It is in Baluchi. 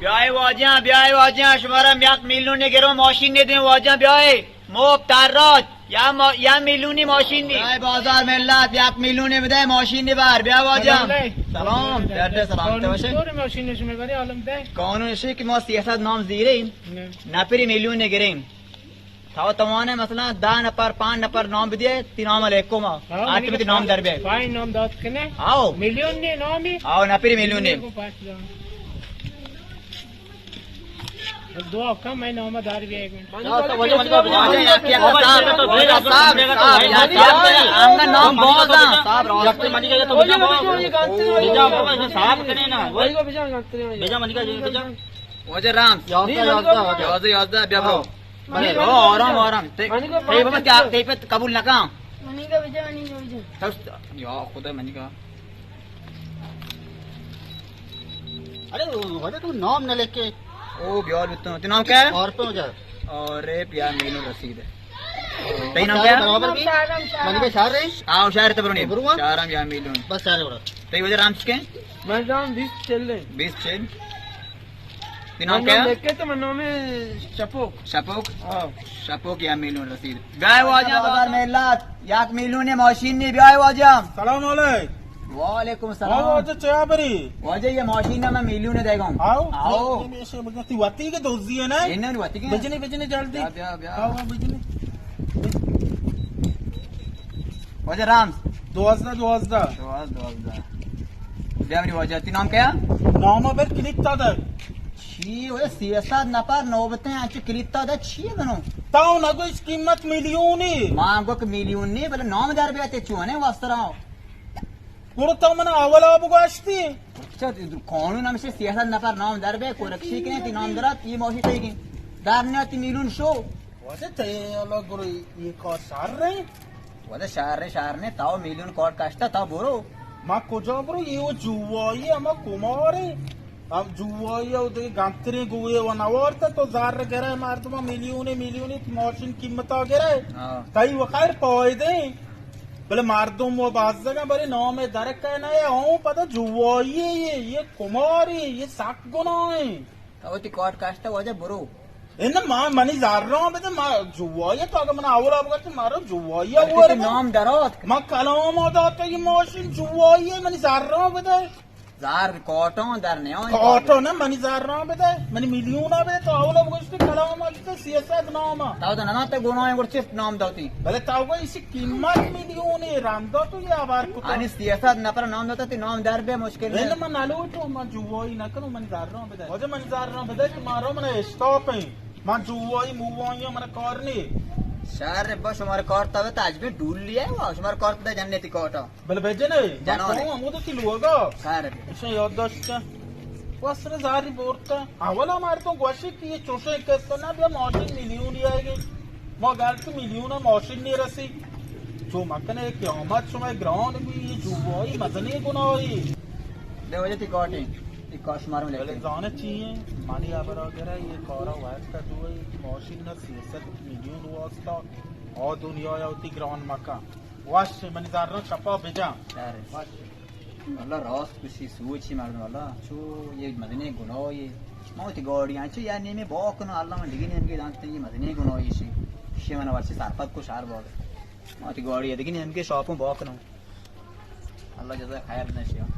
بیائے واجہ، بیائے واجہ، شمارا یک میلیون گروں، ماشین دیں واجہ، بیائے۔ مفت ہر روز یا ما-، یا میلیونی ماشین دی۔ بیائے بازار ملت، یک میلیون بدے، ماشین دی بار، بیا واجہ۔ سلام علیکم۔ سلام، ڈاکٹر سلام، تو باشه؟ چطور ماشین شما بری عالم ده؟ قانون شی که ما سیاست نام زیرین، نه۔ نفری میلیون گرین۔ تو توانه مثلاً ده نفر، پنج نفر نام بدیه، تی نام علیکم ها۔ ہاں، آج منی تم تی نام در بیائے۔ پنج نام دات کنے؟ آؤ۔ میلیون نے نامی؟ آؤ، نفری میلیون نے۔ کو پاس دان۔ دعا کم ہے، نام دار بیائے۔ صاحب، صاحب، صاحب، صاحب، ہم نام باز ہیں، صاحب، راست۔ صاحب کنے نا۔ واجہ رام۔ یازدہ، یازدہ، یازدہ، بیا برو۔ بلے، او، آرام، آرام۔ تے، منی کو تے بابا، پانچ کیا، تے پہ قبول نہ کاں؟ منی کا بجا، منی کا بجا۔ تس، یا خدا، منی کا۔ ارے، واجہ تو نام نہ لکھے۔ او، بیال بتو۔ تو نام کیا ہے؟ اور پہ ہو جا۔ اور اے پیا مینو رسید ہے۔ تئی نام کیا ہے؟ برابر بھی؟ منی کا شہر رہے؟ آؤ، شہر تے برونی۔ بروا؟ شہر ہم یا میلون۔ بس شہر بڑا۔ تئی واجہ رام چکے؟ من نام بیس چل رہے۔ بیس چل۔ تئی نام کیا؟ لکھے تو من نام ہے شپوک۔ شپوک؟ ہاں۔ شپوک یا میلیون رسید۔ بیائے واجہ بازار ملت، یک میلیون ماشین نی، بیائے واجہ۔ سلام علیک۔ وعلیکم السلام۔ ہاں واجہ، چیا بری؟ واجہ، یہ ماشین نہ میں میلیون دے گا ہوں۔ آؤ۔ آؤ۔ یہ، یہ، یہ، تی وتی کے دوزی ہے نا؟ یہ نہیں وتی کے۔ بجنی، بجنی جلدی۔ بیا، بیا، بیا۔ آؤ، آؤ، بجنی۔ واجہ رام۔ دوازدہ، دوازدہ۔ دوازدہ، دوازدہ۔ بیا منی واجہ، تی نام کیا؟ نام بر کلیتا در۔ چی، او سیصد نفر نوبتیں، انچو کلیتا در چی بنو؟ تاو نگو اس قیمت میلیونی۔ ما گو کہ میلیون نی، بلے نام در بیاتے چونے واسطہ راو۔ گڑا تو من اولا بگوشتی۔ اچھا، قانون ہمیشہ سیصد نفر نام در بے، کورکشی کنے، تی نام درات، یہ موشی تئی گی۔ در نیاتی میلیون شو۔ واجہ تئی اللہ گرو یہ کار شر رہے۔ واجہ شر رہے، شر نے، تاو میلیون کارڈ کشتا، تاو برو۔ ما کجا برو؟ یہ وہ جوائی، ہما کمارے۔ ہم جوائی او دے گنتریں گوئے و نوارتا، تو زر گرے مردم میلیون، میلیونی ماشین قیمتا گرے۔ ہاں۔ تئی و خیر فائدے۔ بلے مردم و بازگا بلے نام درکے نہ، ہوں پدا جوائی یہ، یہ کماری، یہ سک گناہیں۔ تو وتی کارڈ کشتہ واجہ برو۔ اے نہ، ما، منی زراں بدے، ما جوائی تو اگہ من اولا بگشت، مارا جوائی بلکہ تو نام درات۔ ما کلام داتا یہ ماشین جوائی، منی زراں بدے۔ زار کارٹوں در نیاں۔ کارٹوں نہ، منی زراں بدے، منی میلیونا بدے، تو اولا بگشت کلام داتا سیصد ناما۔ تو تو نہ تو گناہ گڑ چفت نام داتی۔ بلے تو گو اسی قیمت میلیونی رندا تو یہ آوار کتا۔ آنی سیصد نفر نام داتا، تی نام در بے مشکل ہے۔ من نلوٹو، من جوائی نہ کروں، من زراں بدے۔ واجہ من زراں بدے کہ مارا من اشتاپ ہیں۔ من جوائی مووائی من کار نہیں۔ شہر با شمار کار تا تجبی ڈولی ہے، وا شمار کار تا جنتی کاٹا۔ بلے بجنے، جنو جنو۔ ہمود تی لوگا۔ شہر۔ اسے یاد داشت۔ وسر زاری بورتا۔ اولا مردم گوشی کہ یہ چوشیں قصہ نہ بیا ماشین میلیونی آئے گی۔ ما گل کہ میلیون ماشین نہیں رسی۔ چو مکنے قیامت شما گران بھی یہ جوائی مزنی گناہی۔ دے وجہ تی کاٹیں، تی کاش مارم بلے لیتے۔ زانہ چی ہیں؟ منی ابرا گرہ یہ کارا وقت دوئی ماشین نہ سیصد میلیون واسطہ۔ آ دنیا یا تی گران مکن۔ واش منی زراں چپا بجا۔ شہر۔ واش۔ اللہ راست کشی سوچی مردم اللہ چو یہ مزنی گناہی۔ ما وتی گاڑی انچو یا نیمے با کنو اللہ من دیگه نیمگے دانت یہ مزنی گناہی شی۔ شی من ورچی سرپد کو شہر باغ۔ ما وتی گاڑی دیگه نیمگے شاپوں با کنو۔ اللہ جزا خیر دے شی۔